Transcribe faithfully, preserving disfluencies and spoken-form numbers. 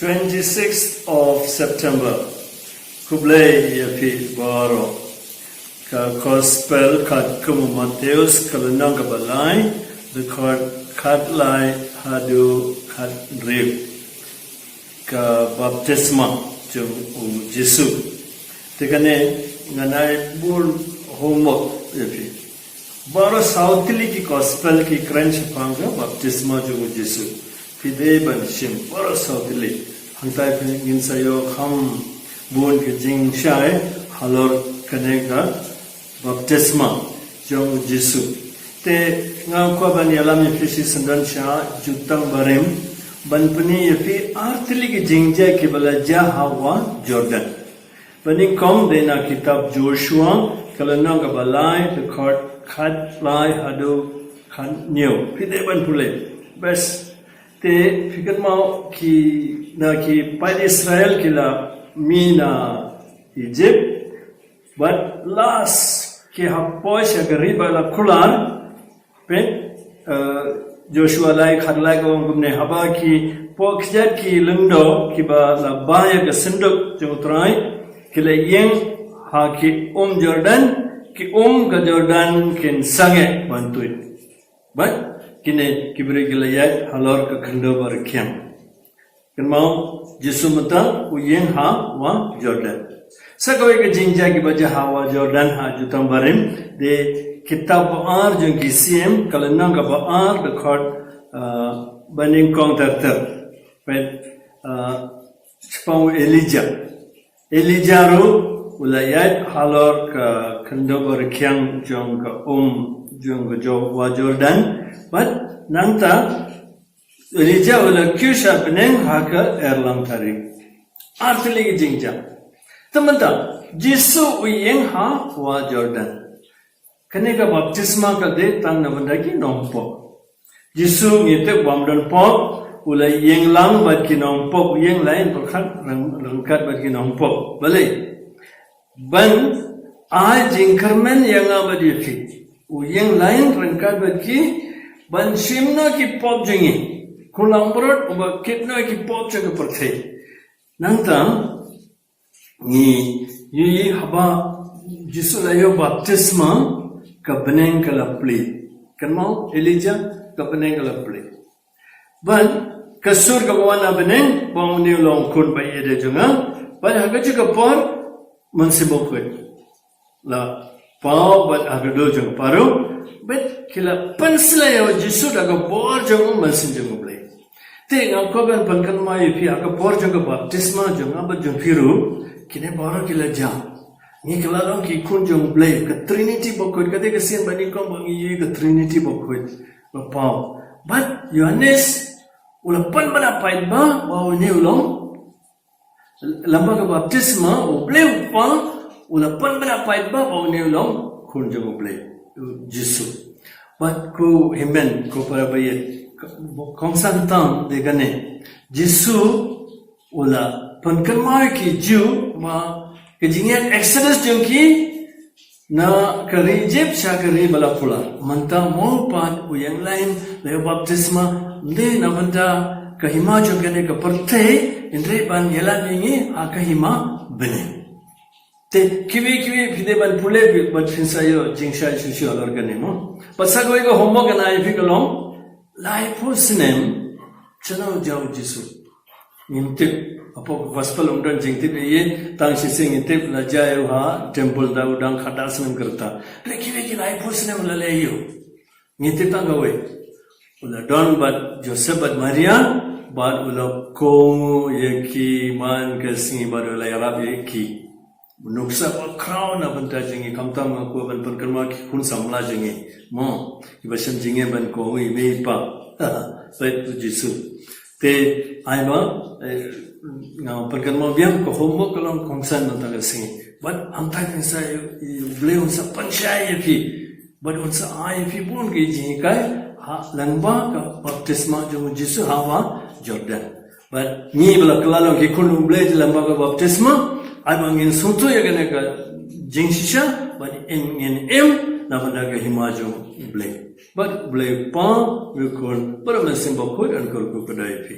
Twenty-sixth of September. Khublei ïa phi baroh. Ka Gospel katkum u Mathaios ka lynnong kaba lai, dkhot khatlai haduh khathynriew. Ka baptisma jong u Jisu. Te kane ngan ai bun homework ïa phi. Baroh saw tylli ki Gospel ki kren shaphang ka baptisma jong u Jisu. Phi dei ban shim baroh saw tylli. Hangtai phi ngin sa ïoh kham bun ki jingshai halor kane ka baptisma jong u Jisu. Te nga kwah ban ïalam ïa phi shisyndon sha jutang barim ban pyni ïa phi ar tylli ki jingjia kiba la jia ha wa Jordan. Ba nyngkong dei na kitab Joshua ka lynnong kaba lai, dkhot khatlai haduh khathynñiew. Phi dei ban pule. Bes. Te phi kynmaw ki, na ki paid Israel ki la mih na Egypt. Bad last ki hap poi sha ka ri ba la kular. Peit, eh, Joshua lai khatlai ka ong kumne, haba ki pok kjat ki lyngdoh kiba la ba ïa ka synduk jong u Trai, ki la ïeng ha ki um Jordan, ki um ka Jordan kin sangeh ban tuid. Bad kine ki briew ki la ïaid halor ka khyndew ba rkhiang. Kynmaw, Jisu mynta u ïeng ha wa Jordan. Sa kawei ka jingjia kiba jia ha wa Jordan ha jutang barim, dei kitab ba ar jong ki Siem, ka lynnong kaba ar, dkhot, ah, ba nyngkong ter ter. Peit, ah, shaphang u Elijah. Elijah ruh u la ïaid halor ka khyndew ba rkhiang jong ka um jong ka jo-, wa Jordan. Bad nangta Elijah u la kiew sha bneng ha ka erlang tarik. Ar tylli ki jingjia. Te mynta, Jisu u ïeng ha wa Jordan. Kane ka baptisma ka dei tang na bynta ki nongpop. Jisu ngi tip bym don pop, u la ïeng lang bad ki nongpop, u ïeng lain pyrkhat ryng-, ryngkat bad ki nongpop. Balei? Ban ai jingkyrmen ïa nga bad ïa phi. U ïeng lain ryngkat bad ki, ban shim noh ki pop jong ngi. Khun langbrot uba kit noh ki pop jong ka pyrthei. Nangta, ngi ïohi haba Jisu la ïoh baptisma, ka bneng ka la plie. Kynmaw Elijah, ka bneng ka la plie. Bad ka sur kaba wan na bneng, ba une u long khun ba ïeit jong nga. Bad ha kajuh ka por, Mynsiem Bakhuid la paw bad ha ka dur jong ka paru. Bad ki la pynsleh ïa u Jisu da ka bor jong u Mynsiem jong u Blei. Te nga kwah ban pynkynmaw ïa phi ha ka por jong ka baptisma jong nga bad jong phi ruh, kine baroh ki la jia. Ngi kylla long ki khun jong u Blei, ka Trinity Bakhuid, ka dei ka sien ba nyngkong ba ngi ïohi ka Trinity Bakhuid ba paw. Bad Ïohannes u la pynbna paidbah ba une u long, lyngba ka baptisma, u Blei u Kpa u la pynbna paidbah ba une u long khun jong u Blei, u Jisu. Bad ko hynmen, ko para baieit, kongsan tam dei kane. Jisu u la pynkynmaw ïa ki Jiw ba ka jingïaid Exodus jong ki na ka ri Egypt sha ka ri ba la kular. Mynta mo pat u ïeng lain, la ïoh baptisma, ym dei na bynta ka hima jong kane ka pyrthei, hynrei ban ïalam ïa ngi ha ka hima bneng. Te kiwei kiwei phi dei ban pule bad phin sa ïoh jingshai shuh shuh halor kane mo. Bad sa kawei ka homework ngan ai ïa phi ka long, laiphew snem shano jaw Jisu. Ngim tip, hapoh ka gospel ym don jingtip ïa, tang shisien ngin tip la jia ïa u ha temple da u dang khatda snem ka rta. Hynrei kiwei ki laiphew snem la leh ïa u. Ngin tip tang kawei. U la don bad Joseph bad Maria, bad u la kohnguh ïa ki man ka sngi bad u la ïarap ïa ki. Nuksa ba khraw na bynta jong ngi, khamtam nga kwah ban pynkynmaw ki khun samla jong ngi. Mo, kiba shem jingeh ban kohnguh ïa i mei i pa. Peit u Jisu. Te ai ba, eh, nga pynkynmaw biang ka homework ka long kongsan mynta ka sngi. Bad hangtai phin sa ïoh, ïoh, U Blei un sa pynshai ïa phi. Bad un sa ai ïa phi bun ki jinghikai ha lyngba ka baptisma jong u Jisu ha wa Jordan. Bad ngi ba la kylla long ki khun U Blei lyngba ka baptisma, ai ba ngin sngewthuh ïa kane ka jingshisha, bad ngin im na bynta ka hima jong U Blei. Bad U Blei Pa, U Khun, bad U Mynsiem Bakhuid un kyrkhu kyrdoh ïa phi.